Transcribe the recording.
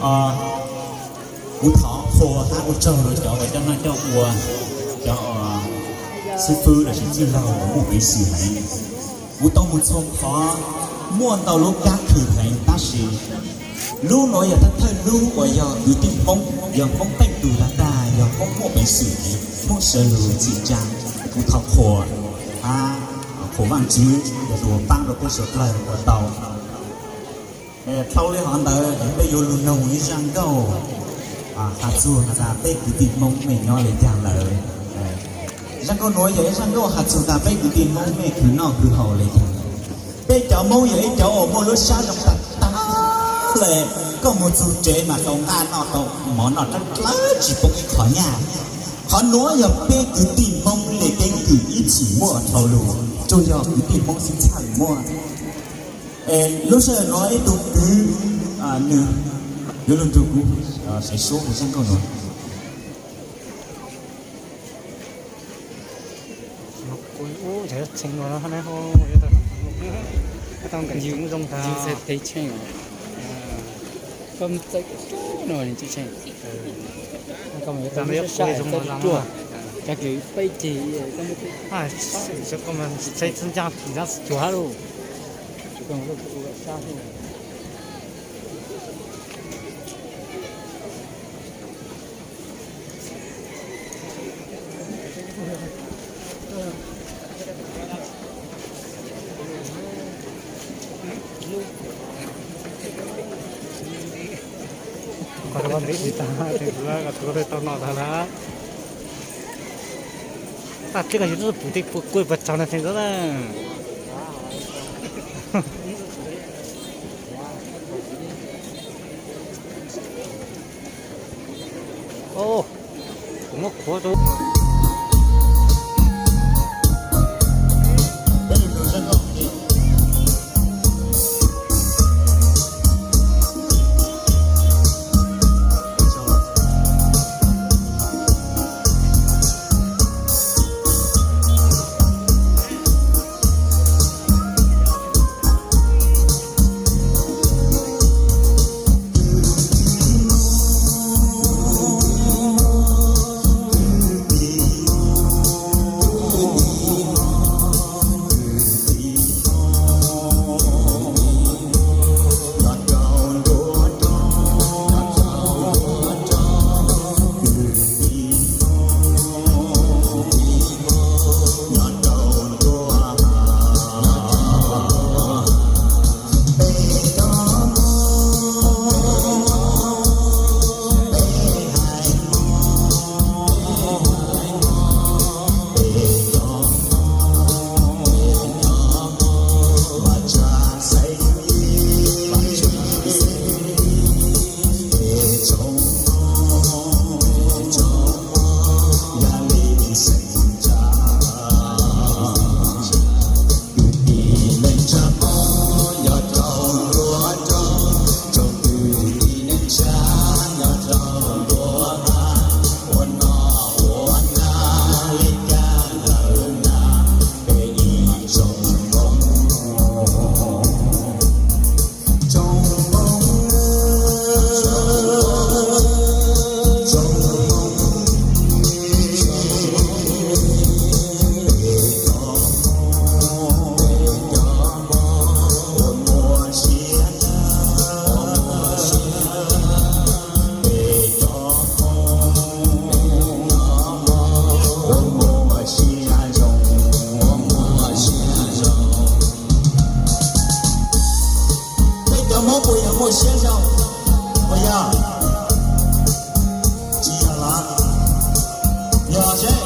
Kuv thov qhuas hab ua tsaug rau cov uas coj noj coj ua, cov xib fwb los sis txwj laug uas muaj peev xwm heev. Kuv tau mus txhua qhov, muaj ntau lub kab khwm heev tab sis lub nuav yog thawj thawj lub uas yog kwv tij Hmoob, yog Hmoob teej tug tag tag, yog Hmoob muaj peev xwm heev, Hmoob sawv lug txhim tsa. Kuv thov qhuas hab qhuas Vaajtswv yog tug paab rau peb suav dlawg ua tau. Dhau li hov ntawd peb yuav lug noog ib zaj nkauj has txug has tas peb kwv tij Hmoob mej nyob le caag lawm. Zaj nkauj nuav yog ib zaj nkauj has txug tas peb kwv tij Hmoob mej khwv noj khwv haus le caag. Peb cov Hmoob yog ib cov uas muaj lub sab zoo tag tag le, koj mus txug tsev mas tau nqaj noj tau mov noj dlawb dlawb tsis poob ib qho nyaj. Qhov nuav yog peb kwv tij Hmoob le keeb kwm ib txwm muaj dhau lug, tsuas yog kwv tij Hmoob xwb txhaj le muaj. Lub sij hawm nuav ib tug kwv, nwg yuav lug nrug kuv saib suab zaj nkauj nuav. Kuv tau noj tag lawm. Tag tib koj yug lub pum tej puas kuj puas tsaug na tseem ntxov na. Kuv muab khuav rau. Peb cov Hmoob puas yog muaj siab zoo? Puas yog? Tsis yog los? Yog seb.